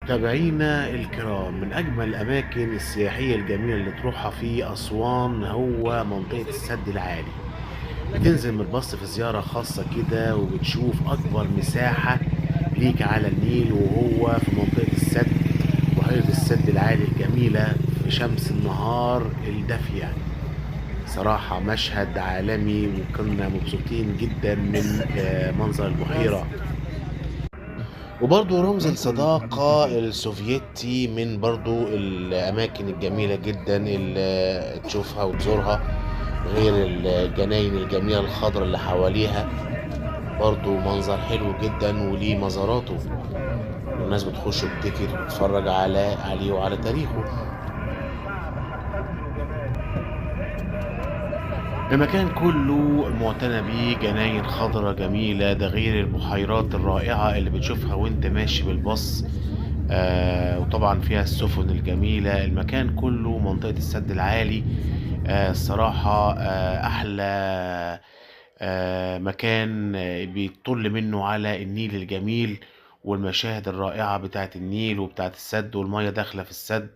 متابعينا الكرام، من أجمل الأماكن السياحية الجميلة اللي تروحها في أسوان هو منطقة السد العالي. بتنزل من الباص في زيارة خاصة كده وبتشوف أكبر مساحة ليك على النيل، وهو في منطقة السد، بحيرة السد العالي الجميلة في شمس النهار الدافية. صراحة مشهد عالمي، وكنا مبسوطين جدا من منظر البحيرة. وبرضو رمز الصداقة السوفيتي من برضو الأماكن الجميلة جدا اللي تشوفها وتزورها، غير الجناين الجميلة الخضراء اللي حواليها. برضو منظر حلو جدا وليه مزاراته، والناس بتخش بتكت وتتفرج عليه وعلى تاريخه. المكان كله معتنى بيه، جناين خضرة جميلة، ده غير البحيرات الرائعة اللي بتشوفها وانت ماشي بالباص، وطبعا فيها السفن الجميلة. المكان كله منطقة السد العالي، الصراحة، أحلى مكان بيطل منه على النيل الجميل والمشاهد الرائعة بتاعت النيل وبتاعت السد، والمية داخلة في السد.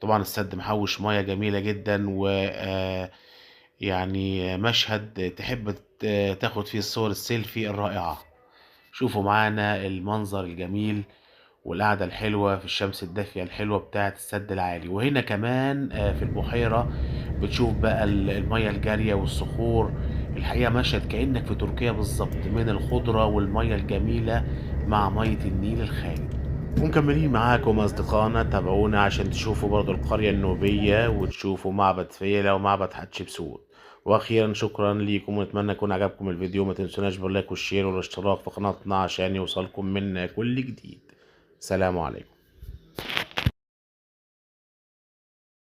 طبعا السد محوش مية جميلة جدا، و مشهد تحب تاخد فيه الصور السيلفي الرائعة. شوفوا معانا المنظر الجميل والقعدة الحلوة في الشمس الدافية الحلوة بتاعت السد العالي. وهنا كمان في البحيرة بتشوف بقى المية الجارية والصخور. الحقيقة مشهد كأنك في تركيا بالظبط، من الخضرة والمية الجميلة مع مية النيل الخالد. ومكملين معاكم أصدقائنا، تابعونا عشان تشوفوا برضو القرية النوبية وتشوفوا معبد فيلة ومعبد حتشبسوت. وأخيرا شكرا ليكم، ونتمنى يكون عجبكم الفيديو. ما تنسوناش بال like وال share والاشتراك في قناتنا عشان يوصلكم منا كل جديد. سلام عليكم.